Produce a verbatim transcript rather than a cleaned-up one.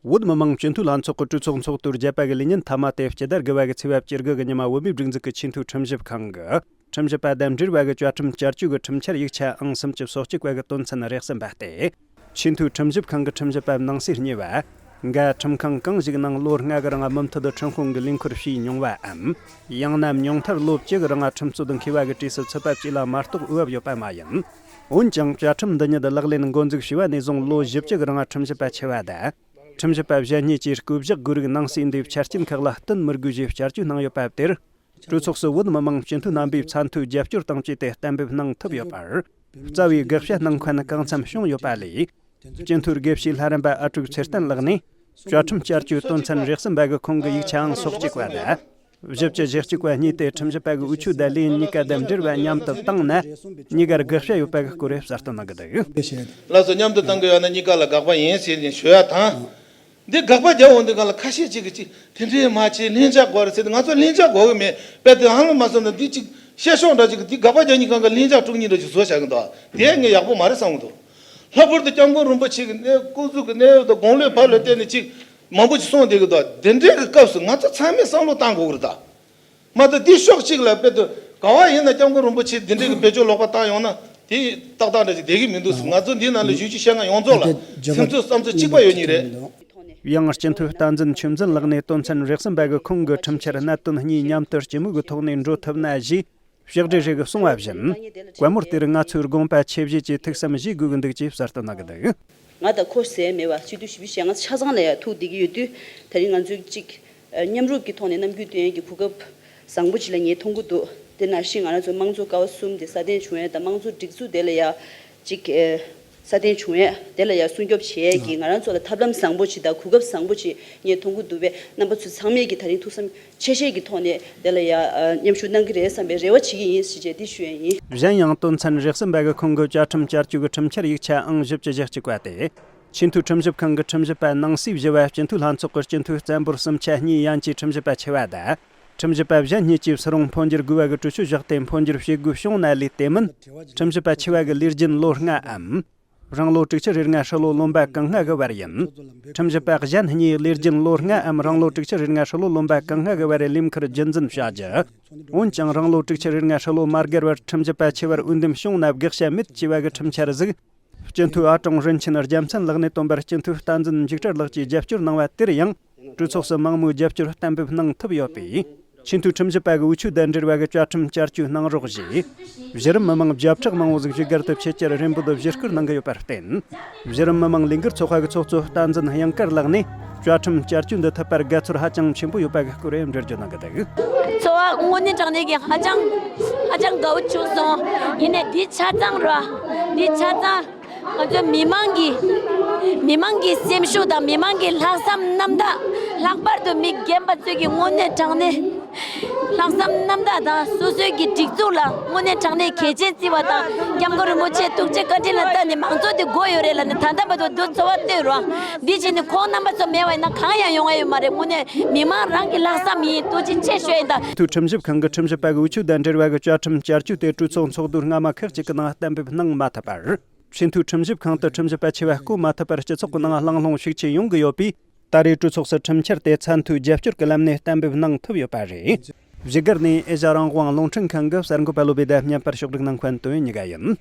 བོད་མི་མང་སྤྱི་འཐུས་ལྷན་ཚོགས་ཀྱི་གྲོས་ཚོགས་ཚོགས་དུས་བརྒྱད་པ་གི་ལས་ཉིན་མཐའ་མ་དེ་སྤྱི་ཟླ་དགུ་པ་གི་ཚེས་པ་བཅུ་དགུ་གི་ཉི་མ་བོད་མིའི་སྒྲིག་འཛུགས་ཀྱི་ཆེས་མཐོའི་ཁྲིམས་ཞིབ་ཁང་གི་ཁྲིམས་ཞིབ་པ་དང་འབྲེལ་བ་གི་བཅའ་ཁྲིམས་བསྐྱར་བཅོས་ཀྱི་ཁྲིམས་འཆར་ཡིག་ཆ་ཨང་སུམ་ཅུ་སོ་གཅིག་པ་གི་དོན་ཚན་རེ་གསུམ་པ་སྟེ། ཆེས་མཐོའི་ཁྲིམས་ཞིབ་ཁང་གི་ཁྲིམས་ཞིབ་པ་ནང་གསེས་གཉིས་པ། འགའ་ཁྲིམས་ཁང་གང་ཞིག་ནང་ལོ་ལྔ་གི་རིང་མུ་མཐུད་ཁྲིམས་དཔོན་གྱི་ལས་འཁུར་བྱས་མྱོང་བའམ། ཡང་ན་མྱོང་མཐར་ལོ་བཅུ་གི་རིང་ཁྲིམས་རྩོད་མཁས་པ་གི་གྲས་སུ་ཚུད་པ་བཅས་ལ་མ་གཏོགས་འོས་བབ་ཡོད་པ་མ་ཡིན། འོན་ཀྱང་བཅའ་ཁྲིམས་འདི་ཉིད་ལག་ལེན་འགོ་འཛུགས་བྱས་པ་ནས་བཟུང་ལོ་བཞི་བཅུ་གི་རིང་ཁྲིམས་ཞིབ་པ་ཆེ་བ་དང་། ཁྲིམས་ཞིབ་པ་གཞན་གཉིས་ཀྱིས་བསྐོ་གཞག་དགོས་རིགས་ནང་གསེས་འདིའི་ཆ་རྐྱེན་ཁག་ལ་བསྟུན་མི་དགོས་ཞེས་བསྐྱར་བཅོས་གནང་ཡོད་པ་དེར། གྲོས་ཚོགས་སུ་བོད་མི་མང་སྤྱི་འཐུས་རྣམ་པས་ཚད་མཐོའི་རྒྱབ་སྐྱོར་དང་བཅས་ཏེ་གཏན་འབེབས་གནང་ཐུབ་ཡོད་པར། རྩ་བའི་དགག་བྱ་གནང་མཁན་གང་འཚམ་བྱུང་ཡོད་པ་ལས། སྤྱི་འཐུས་དགེ་བཤེས་ལྷ་རམས་པ་ཨ་དྲུག་ཚེ་བརྟན་ལགས་ནས། བཅའ་ཁྲིམས་བསྐྱར་བཅོས་དོན་ཚན་རེ་གསུམ་པ་གི་ཁོངས་ཀྱི་ཡིག་ཆའང་སོ་གཅིག་པ་དང་། བཞི་བཅུ་ཞེ་གཅིག་པ་གཉིས་ཏེ་ཁྲིམས་ཞིབ་པ་གི་འོས་ཆོས་དང་ལས་ཡུན་གཉིས་ཀ་དང་འབྲེལ་བ་མཉམ་དུ་བཏང་ན། གཉིས་ཀར་དགག་བྱ་ཡོད་པ་གི་སྐོར་གསལ་སྟོན་གནང་གི་འདུག་ལགས་སོ། མཉམ་དུ་བཏང་གི་ཡོད་ན་གཉིས་ཀ་ལ་དགག་པ་ཡིན་ཟེར་ནས་ཞུ་ཡ་དང་། འདི་དགག་པ་རྒྱག་འོང་དུས་གང་ལ་ཁ་ཤས་ཅིག་གིས་ཅིག་དེ་འདྲའི་མ་བྱེད། ལྷིང་འཇགས་དགོས་རེད་ཟེར་ཏེ། ང་ཚོ་ལྷིང་འཇགས་དགོས་གི་མེད། དཔེ་དེ་ཧང་ལ་མ་སོང་ན་འདི་ཅིག་བཤད་ཤོག་འདྲ་ཅིག་གིས་འདི་དགག་པ་རྒྱག་མཁན་གང་ག་ལྷིང་འཇགས་དཀྲུག་མཁན་འདྲ་ཅིག་བཟོས་བཞག་གི་འདུག་དེ་ངས་ཡག་པོ་མ་རེད་བསམ་གི་འདུག་ལྷག་པར་དུ་སྐྱབས་མགོན་རིན་པོ་ཆེ་གི་གནས་སྐུ་གཟུགས་ཀྱི་གནས་བབ་དང་དགུང་ལོའི་བར་ལ་བལྟས་ནས་ཅིག་མང་པོ་ཅིག་གསུངས་བསྡད་གི་འདུག་དེ་འདྲའི་གི་སྐབས་སུ་ང་ཚོ་ཚང་མས་བསམ་བློ་བཏང་དགོས་གི་རེད་ད། མ་གཏོགས་འདི་ཕྱོགས་གཅིག་ལ་དཔེ་དུ་ག་བ་ཡིན་ན་སྐྱབས་མགོན་རིན་པོ་ཆེ་འདི་འདྲའི་གི་བེད་སྤྱོད་ལོག་པ་བཏང་ཡོང་ན་དེ་ཏག་ཏག་འདྲ་ཅིག་བསྡད་གི་མི་འདུག་ང་ཚོ་འདི་ནང་ལ་བཞུགས་ཀྱི་ཤེས་ང་ཡོངས་རྫོགས་ལ་སེམས་ཚོར་བསམ་ཚུལ་གཅིག་པ་ཡོད་ནི་རེད། ཡང་སྤྱི་འཐུས་བསྟན་འཛིན་ཆོས་འཛིན་ལགས་ནས་དོན་ཚན་རེ་གསུམ་པ་གི་ཁོངས་ཀྱི་ཁྲིམས་འཆར་གནད་དོན་གཉིས་མཉམ་དུ་སྤྱི་མོས་ཀྱི་ཐོག་ནས་འགྲོ་ཐུབ་ན་ཞེས་ཕྱག་བྲིས་ཤིག་གསུངས་པ་བཞིན། བཀའ་མོལ་དེར་ང་ཚོའི་དགོངས་པ་ཆེ་བཞེས་ཀྱིས་ཐུགས་བསམ་བཞེས་དགོས་ཀྱི་འདུག་ཅེས་གསལ་སྟོན་གནང་གི་འདུག་ང་དང་ཁོ་ཟེར་མེད་པ་སྤྱི་འཐུས་ཞིབ་ཞིབ་བྱས་ང་ཆ་ཚང་ལ་ཡང་ཐུགས་བདེ་གི་ཡོད་དུས། ད་རིང་ང་ཚོས་གཅིག་མཉམ་རུབ་ཀྱི་ཐོག་ནས་གནམ་གུ་སྟོན་ཡས་ཀྱི་གོ་སྐབས་བཟང་པོ་ཅིག་ལ་ངས་མཐོང་གི་འདུག་དེ་ནང་བཞིན་ང་རང་ཚོ་དམངས་གཙོ་ཀ་བ་གསུམ་དེ་སྲ་བརྟན་བྱུང་ཡས་དང་དམངས་གཙོ་སྒྲིག་འཛུགས་དེ་ལ་ཡང་གཅིག་ཨེ་སྲ་བརྟན་བྱུང་ཡས་དེ་ལ་ཡང་སྲུང་སྐྱོབ་བྱེད་ཡས་ཀྱི་ང་རང་ཚོ་ལ་ཐབས་ལམ་བཟང་པོ་ཅིག་དང་གོ་སྐབས་བཟང་པོ་ཅིག་ངས་མཐོང་གི་འདུག་པས། རྣམ་པ་ཚོ་ཚང་མས་ཀྱི་ད་རིང་ཐུགས་བསམ་ཆེ་བཞེས་ཀྱི་ཐོག་ནས་དེ་ལ་ཡང་མཉམ་ཞུགས་གནང་གི་རེད་བསམ་པའི་རེ་བ་བྱེད་ཀྱི་ཡིན་ཞེས་བྱས་འདི་ཞུ་ཡས་ཡིན། གཞན་ཡང་དོན་ཚན་རེ་གསུམ་པ་གི་ཁོངས་ཀྱི་བཅའ་ཁྲིམས་བསྐྱར་བཅོས་ཀྱི་ཁྲིམས་འཆར་ཡིག་ཆ་ཨང་བཞི་བཅུ་ཞེ་གཅིག་པ་སྟེ། ཆེས་མཐོའི་ཁྲིམས་ཞིབ་ཁང་གི་ཁྲིམས་ཞིབ་པ་ནང་གསེས་བཞི་བ་སྤྱི་འཐུས་ལྷན་ཚོགས་ཀྱི་སྤྱི་འཐུས་རྩན་པོར་གསུམ་ཆ་གཉིས་ཡན་གྱི་ཁྲིམས་ཞིབ་པ་ཆེ་བ་དང་། ཁྲིམས་ཞིབ་པ་གཞན་གཉིས་ཀྱིས་སུ་རུང་འཕོ་འགྱུར་དགོས་པ་གི་གྲོས་ཆོད་བཞག་སྟེ་འཕོ་འགྱུར་བྱེད་དགོས་བྱུང་ན་ལས་དེ་མིན། ཁྲིམས་ཞིབ་པ་ཆེ་བ་གི་ལས་རྒྱུན་ལོ་ལྔའམ། རང་ལོ་དྲུག་ཅུ་རེ་ལྔ་ཧྲིལ་ལོ་ལོན་པ་གང་སྔ་གི་བར་ཡིན། ཁྲིམས་ཞིབ་པ་གཞན་གཉིས་ལས་རྒྱུན་ལོ་ལྔའམ་རང་ལོ་དྲུག་ཅུ་རེ་ལྔ་ཧྲིལ་ལོ་ལོན་པ་གང་སྔ་གི་བར་རེ་ལས་འཁུར་རྒྱུན་འཛིན་བྱ་རྒྱུ། འོན་ཀྱང་རང་ལོ་དྲུག་ཅུ་རེ་ལྔ་ཧྲིལ་ལོ་མ་བརྒལ་བར་ཁྲིམས་ཞིབ་པ་ཆེ་བར་འོས་འདེམས་བྱུང་ན་དགག་བྱ་མེད་ཅེས་པ་གི་ཁྲིམས་འཆར་ཟིག་སྤྱི་འཐུས་ཨ་ཀྲོང་རིན་ཆེན་རྒྱལ་མཚན་ལགས་ནས་བཏོན་པར་སྤྱི་འཐུས་བསྟན་འཛིན་འཇིགས་བྲལ་ལགས་ཀྱིས་རྒྱབ་སྐྱོར་གནང་བ་དེར་ཡང་། གྲོས་ཚོགས་སུ་མང་མོས་རྒྱབ་སྐྱོར་གཏན་འབེབས་གནང་ཐུབ་ཡོད་པས། ཆེས་མཐོའི་ཁྲིམས་ཞིབ་པ་གི་འོས་ཆོས་དང་འབྲེལ་བ་གི་བཅའ་ཁྲིམས་བསྐྱར་བཅོས་གནང་རོགས་ཞེས། གཞི་རིམ་མི་མང་བརྒྱ་ཕྲག་མང་བོ་ཟིག་བཞུགས་སྒར་དུ་ཆེད་བཅར་རེ་འབོད་བཞེས་སྐུལ་གནང་གི་ཡོད་པར་བརྟེན། གཞི་རིམ་མི་མང་ལས་འགུལ་ཚོགས་པ་གི་ཚོགས་གཙོ་བསྟན་འཛིན་གཡང་དཀར་ལགས་ནས། བཅའ་ཁྲིམས་བསྐྱར་བཅོས་འདི་ཐུབ་པར་དགའ་ཚོར་ཧ་ཅང་ཆེན་པོ་ཡོད་པ་གི་སྐོར་འགྲེལ་བརྗོད་གནང་གི་འདུག་ཚོར་བ་དངོས་གནས་དྲང་གནས་ཀྱི་ཧ་ཅང་ཧ་ཅང་དགའ་བོ་བྱུང་སོང་། ཡིན་ནའི་འདི་ཆ་ཚང་ར་འདི་ཆ་ཚང་། ང་ཚོའི་མི་མང་གི་མི་མང་གི་སེམས་ཤུགས་དང་མི་མང་གི་ལྷག་བསམ་རྣམ་དག་ལྷག་པར་དུ་མི་རྒན་པ་ཚོས་ཀྱི་དངོས་གནས་དྲང་གནས་ལྷག་བསམ་རྣམ་དག་དང་སོ་སོའི་གི་སྒྲིག་འཛུགས་ལ་དངོས་གནས་དྲང་གནས་གལ་ཆེན་བརྩི་བ་དང་། སྐྱབས་མགོན་རིན་པོ་ཆེ་ཐུགས་རྗེ་བཀའ་དྲིན་ལ་བལྟས་ནས་མང་གཙོ་དེ་དགོས་ཡོད་རེད་ལབ་ནས་ད་ལྟ་བར་དུ་འདུ་ཚོར་བ་བཏོད་རོགས། འདི་བྱས་ནས་ཁོང་རྣམ་པ་ཚོ་མེད་པ་ཡིན་ན་གང་ཡང་ཡོང་ཡ་ཡོད་མ་རེད། དངོས་གནས་མི་མང་རང་གི་ལྷག་བསམ་ཡིན། ཐུགས་རྗེ་ཆེ་ཞུ་ཡིན་ད། ཆེས་མཐོའི་ཁྲིམས་ཞིབ་ཁང་གི་ཁྲིམས་ཞིབ་པ་གི་འོས་ཆོས་དང་འབྲེལ་བ་གི་བཅའ་ཁྲིམས་བསྐྱར་བཅོས་དེ་གྲོས་ཚོགས་ཚོགས་དུས་སྔ་མ་ཁག་ཅིག་གི་ནང་གཏན་འབེབས་གནང་མ་ཐུབ་པར། ཆེས་མཐོའི་ཁྲིམས་ཞིབ་ཁང་དུ་ཁྲིམས་ཞིབ་པ་ཆེ་བ་བསྐོ་མ་ཐུབ་པར་སྤྱི་ཚོགས་ཀྱི་ནང་གླེང་སློང་ཤུགས་ཆེ་ཡོང་གི་ཡོད་པས། ད་རེས་གྲོས་ཚོགས་སུ་ཁྲིམས་འཆར་དེ་ཚད་མཐོའི་རྒྱབ་སྐྱོར་གྱི་ལམ་ནས་གཏན་འབེབས་གནང་ཐུབ་ཡོད་པ་རེད། བཞུགས་སྒར་ནས་ཨེ་ཤ་རང་དབང་རླུང་འཕྲིན་ཁང་གི་གསར་འགོད་པ་བློ་བྷེ་དང་བརྙན་པར་ཕྱོགས་སྒྲིག་གནང་མཁན་དོན་གཉིས་ཀ་ཡིན།